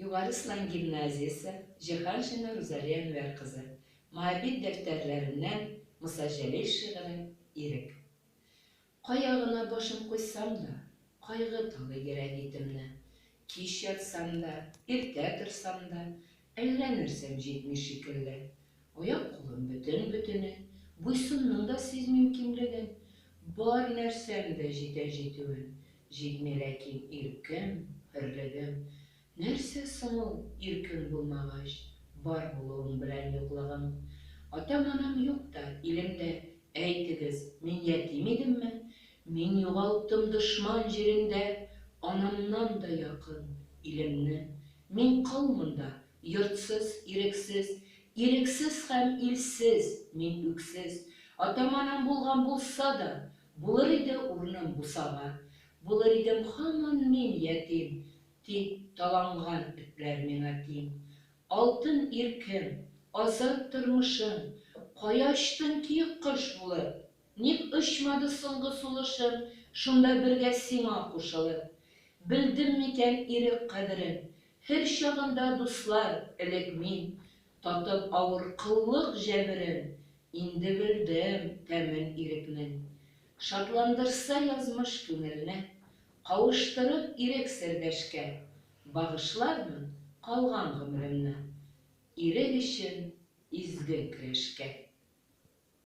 Югары Слан гимназиясе, Җиһаншина Рузалия Әнвәр кызы. Моабит дәфтәрләреннән Муса Җәлил шигыре, Ирек. Кая гына башым куйсам да, Кайгы талый йөрәк итемне. Кич ятсам да, иртә торсам да, Әллә нәрсәм җитми шикелле. Аяк-кулым бөтен-бөтене, Буйсынның да сизмим кимлеген. Бар нәрсәм дә җитә җитүен, Җитми ләкин иркем, хөрлегем. Нәрсә соң ул, иркең булмагач, Бар булуың белән юклыгың? Атам-анам юк та, илемдә, Әйтегез, мин ятим идемме? Мин югалттым дошман җирендә Анамнан да якын илемне. Мин кол монда, йортсыз, ирексез, Ирексез һәм илсез, мин үксез. Атам-анам булган булса да, Булыр иде урыным бусага. Булыр идем һаман мин ятим, Тик таланган этләр миңа тиң. Алтын иркем, азат тормышым, Кая очтың киек кош булып? Ник очмады соңгы сулышым Шунда бергә сиңа кушылып? Белдем микән ирек кадерен Һер чагында, дуслар, элек мин, Татып авыр коллык җәберен, Инде белдем тәмен ирекнең. Шатландырса язмыш күңелне, Кавыштырып ирек сердәшкә, Багышлармын калган гомеремне Ирек өчен изге көрәшкә.